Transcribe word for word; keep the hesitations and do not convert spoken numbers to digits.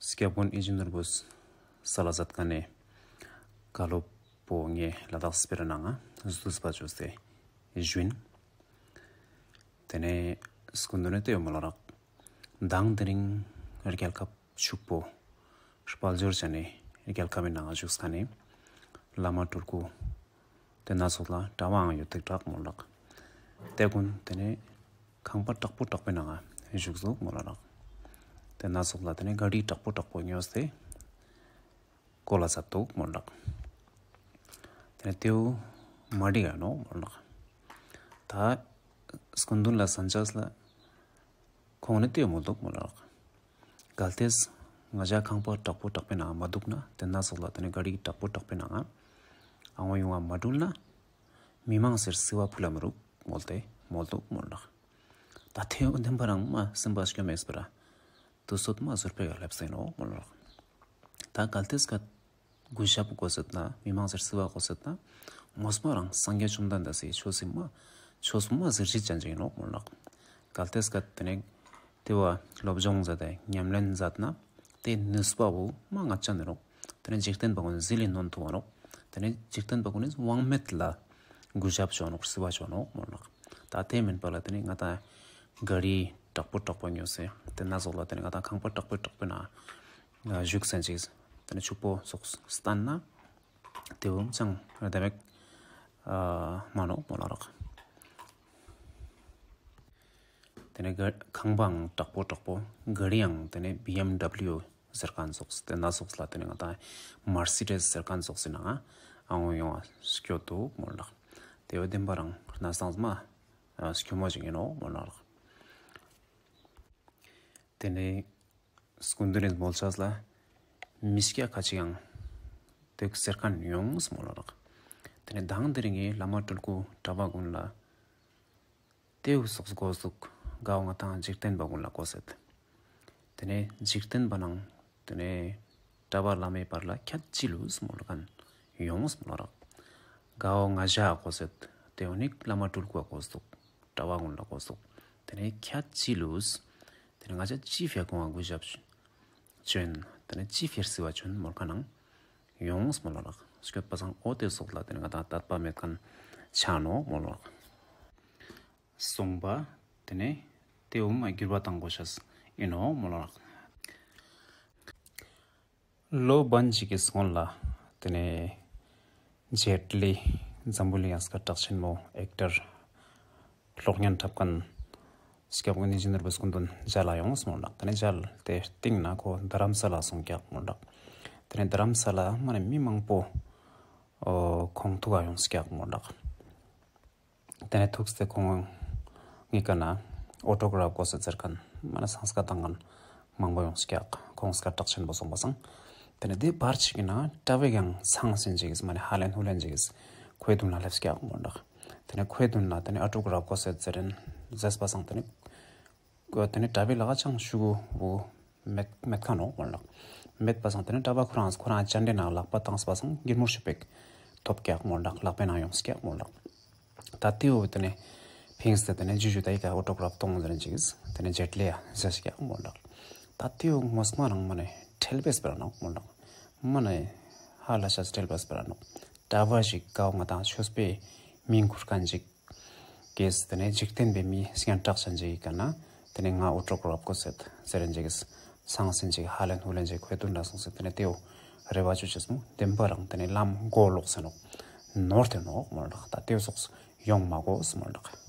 སྐྱབས་མགོན་ཡིད་བཞིན་ནོར་བུས་སལ་ལ་ཛད་ཁན་ནི་བཀའ་སློབ་པོ་ངའེ་ལ་དྭགས་སི་སྤེ་ར་ནང་ང་ཟུགས་པ་ཅོས་ཏེ་ཞུ་ཨིན། ཏེ་ནེ་སྐུ་མདུན་ནི་ཏེ་ཡོ་མོལ་ལ་རག། མདང་དེ་རིང་རྒྱལ་ཁབ་ཕྱུག་པོ་དཔལ་འབྱོར་ཅན་ནི་རྒྱལ་ཁབ་བི་ནང་ང་ཞུགས་ཁན་ནི་བླ་མ་སྤྲུལ་སྐུ་ཏེ་ནང་ཙོགས་ལ་གྲྭ་པའང་ཡོད་ཏེ་དྲག་མོལ་ལགས། ཏེ་གུན་ཏེ་ནེ་ཁང་པ་དྲག་པོ་དྲག་པོའི་ནང་ང་ཞུགས་ཟུག་མོལ་ལ་རག། ཏེ་ནང་ཙོགས་ལ་ཏེ་ནེ་ག་རི་དྲག་པོ་དྲག་པོ་ཉོས་ཏེ་ཀོ་ལ་ཛད་དུག་མོལ་ལགས། ཏེ་ནེ་ཏེའུ་མ་འགྲིག་ག་ནོག་མོལ་ལགས། ཏ་སྐུ་མདུན་ལ་སན་ཅས་ལ་ཁོང་ནི་ཏེ་མོལ་དུག་མོལ་ལགས། གལ་ཏེ་ང་ཞ་ཁང་པ་དྲག་པོ་དྲག་པོའི་ནང་ང་མ་དུག་ན་ཏེ་ནང་ཙོགས་ལ་ཏེ་ནེ་ག་རི་དྲག་པོ་དྲག་པོའི་ནང་ང་ཨ་ངོ་ཡོང་ང་མ་དྲུལ་ན་མི་མང་སེར་སི་བ་ཕུལ་ལ་མི་རུག་མོལ་ཏེ་མོལ་དུག་མོལ་ལགས། ཏ་ཏེའུ་དེན་པ་རང་མ་སེམས་པ་སྐྱོ་མེད་སྤེ་ར་ཏུས་ཚོད་མ་ཟུར་པེ་ག་ལེབས་སེ་ཨིན་ནོག་མོལ་ལགས། ཏ་གལ་ཏེ་སྐད་གུས་ཞབས་གོས་ཟེར་ན་མི་མང་སེར་སི་བ་གོས་ཟེར་ན་ངོས་མ་རང་སངས་རྒྱས་བཅོམ་ལྡན་འདས་སི་ཆོས་སི་མ་ཆོས་སི་མ་ཟེར་ཞིག་ཅན་ཅིག་ཨིན་ནོག་མོལ་ལགས། གལ་ཏེ་སྐད་ཏེ་ནེ་ཏེ་བ་སློབ་སྦྱོང་ཛད་དེ་ཉམས་ལེན་ཛད་ན་ཏེ་ནུས་པ་བོ་མ་ངད་ཅན་ཨིན་ནོག། ཏེ་ནེ་འཇིག་རྟེན་པ་གུན་ནི་ཟིལ་ལི་ནོན་ཐུབ་བ་ནོག། ཏེ་ནེ་འཇིག་རྟེན་པ་གུན་ནི་དབང་མེད་ལ་གུས་ཞབས་ཅོ་ནོག་སི་བ་ཅོ་ནོག་མོལ་ལགས། ཏ་ཏེ་མེན་པ་ལ་ཏེ་ནེ་ང་ཏང་ག་རི་དྲག་པོ་དྲག་པོ་ཉོས་སེ་ཏེ་ནང་ཙོགས་ལ་ཏེ་ནེ་ང་ཏང་ཁང་པ་དྲག་པོ་དྲག་པོའི་ནང་ང་ཞུགས་སེ་ཅིག་ཏེ་ནེ་ཕྱུག་པོ་ཙོགས་སྟན་ན་ཏེ་བོ་ཅང་རྡེ་མོ་ཨ་མ་ནོག་མོལ་ལ་རག། ཏེ་ནེ་ག་ཁང་པའང་དྲག་པོ་དྲག་པོ་ག་རིའང་ཏེ་ནེ་བི་ཨེམ་ཌབ་ལིའུ་ཟེར་ཁན་ཙོགས་ཏེ་ནང་ཙོགས་ལ་ཏེ་ནེ་ང་ཏང་མར་སི་ཌིས་ཟེར་ཁན་ཙོགས་སི་ནང་ང་ཨ་ངོ་ཡོང་ང་སྐྱོད་དུག་མོལ་ལགས། ཏེ་བོ་དེན་པ་རང་ནང་སང་མ་སྐྱོ་མོ་ཅིག་ཨིན་ནོག་མོལ་ལགས། ཏེ་ནེ་སྐུ་མདུན་ནི་མོལ་ཅས་ལ་མི་སྐྱ་ཁ་ཅིག་ཡང་ཏེ་ཟེར་ཁན་ཡོངས་མོལ་ལ་རག། ཏེ་ནེ་མདང་དེ་རིང་ངི་བླ་མ་སྤྲུལ་སྐུ་གྲྭ་པ་གུན་ལ་ཏེ་བོ་ཙོགས་གོས་དུག་ག་བོ་ང་ཏང་འཇིག་རྟེན་པ་གུན་ལ་གོས་ཟེར། ཏེ་ནེ་འཇིག་རྟེན་པ་ནང་ཏེ་ནེ་གྲྭ་པ་བླ་མའི་བར་ལ་ཁྱད་ཅི་ལུས་མོལ་ཁན་ཡོངས་མོལ་ལ་རག། ག་བོ་ང་ཞའ་གོས་ཟེར་ཏེ་བོ་ནི་བླ་མ་སྤྲུལ་སྐུའ་གོས་དུག། གྲྭ་པ་གུན་ལ་གོས་དུག། ཏེ་ནེ་ཁྱད་ཅི་ལུས། ཏེ་ནེ་ང་ཞ་ཅི་ཕིའ་ཁོང་ང་གུས་ཞབས་ཅོ་ཨིན། ཏེ་ནེ་ཅི་ཕིའ་སི་བ་ཅོ་ཨིན་མོལ་ཁན་ནང་ཡོངས་མོལ་ལ་རག། སྐྱོད་པ་སང་འོ་ཏེ་ཙོགས་ལ་ཏེ་ནེ་ང་ཏང་དད་པ་མེད་ཁན་ཆ་ནོག་མོལ་ལ་རག། སོང་པ་ཏེ་ནེ་ཏེ་བོ་མ་འགྱུར་བ་ཏང་གོས་ཤེས་ཨིན་ནོག་མོལ་ལ་རག། ལོ་བན་ཅིག་གི་སྔུན་ལ་ཏེ་ནེ་ཇེཊ་ལི་འཛམ་བུ་གླིང་ང་སྐད་གྲགས་ཆེན་མོ་ཨེག་ཊར་གློག་བརྙན་འཁྲབ་ཁན་སྐྱབས་མགོན་ཡིད་བཞིན་ནོར་བུ་སྐུ་མདུན་མཇལ་ལ་ཡོངས་མོལ་ལ་རག། ཏེ་ནེ་མཇལ་ཏེ་སྟིང་ནེ་ཁོ་རྡ་རམ་ས་ལ་སོང་ཀྱག་མོལ་ལ་རག། ཏེ་ནེ་རྡ་རམ་ས་ལ་མ་ནེ་མི་མང་པོ་ཁོང་ཐུག་ག་ཡོངས་ཀྱག་མོལ་ལ་རག། ཏེ་ནེ་ཐུགས་ཏེ་ཁོང་ངི་ཀ་ནེ་ཨོ་ཊོ་གྲབ་གོས་ཟེར་ཁན་མ་ནེ་སང་སྐད་ཏང་ཁན་མང་པོ་ཡོངས་ཀྱག། ཁོང་སྐད་གྲགས་ཆེན་པོ་སོང་པ་སང་། ཏེ་ནེ་ཏེ་བར་ཅིག་གི་ནང་ང་གྲྭ་པ་གུན་ཚང་སེ་ཅིག་གི་མ་ནེ་ཧ་ལེན་ཧུ་ལེན་ཅིག་གི་ཁོའི་དུན་ལ་ལེབས་ཀྱག་མོལ་ལ་རག། ཏེ་ནེ་ཁོའི་དུན་ལ་ཏེ་ནེ་ཨོ་ཊོ་གྲབ་གོས་ཟེར་ཟེར་རན་ཟེར་པ་སང་ཏེ་ནེ་ཏེ་ནེ་གྲྭ་པའི་ལག་ཅང་ཤུ་གུ་བོ་མེད་མེད་ཁ་ནོག་མོལ་ལགས། མེད་པ་སང་ཏེ་ནེ་གྲྭ་པ་ཁོ་རང་ཁོ་རང་ཅན་དེ་ནང་ལག་པ་བཏང་པ་སང་གིར་མོ་ཤུ་པེག་ཐོབ་ཀྱག་མོལ་ལགས། ལག་པའི་ནང་ཡོངས་ཀྱག་མོལ་ལགས། ད་ཏེའོ་ཏེ་ནེ་ཕིངས་ཏེ་ཏེ་ནེ་ཇུ་ཇུ་ད་ཨི་ཀ་ཨོ་ཊོ་གྲབ་ཏོང་ཟེར་ཅིག་ཏེ་ནེ་ཇེཊ་ལི་ཡ་ཟེར་ཀྱག་མོལ་ལགས། ད་ཏེའོ་ངོས་མ་རང་མ་ནེ་ཁྲེལ་བེས་པ་ར་ནོག་མོལ་ལགས། མ་ནེ་ཧ་ལས་ཤ་ཁྲེལ་བེས་པ་ར་ནོག། གྲྭ་པ་ཞིག་ག་ང་དང་ཆོས་པའི་མིང་ཁུར་ཁན་ཞིག་གིས་ཏེ་ནེ་འཇིག་རྟེན་པའི་མི་སྙན་གྲགས་ཅན་ཞིག་གི་ཀ་ནེ་ཏེ་ནེ་ང་ཨོ་ཊོ་གྲབ་གོས་ཟེར་ཟེར་རན་ཅིག་སང་སེན་ཅིག་ཧ་ལེན་ཧུ་ལེན་ཅིག་ཁོའི་དུན་ལ་སོང་སེ་ཏེ་ནེ་ཏེའོ་རེ་བ་ཅོ་ཅེས་མོ་དེན་པ་རང་ཏེ་ནེ་ལམ་མགོ་ལོག་སེ་ནོག་ནོར་ཏེ་ནོག་མོལ་ལགས། ད་ཏེའོ་སོགས་ཡོང་མ་གོས་མོལ་ལགས།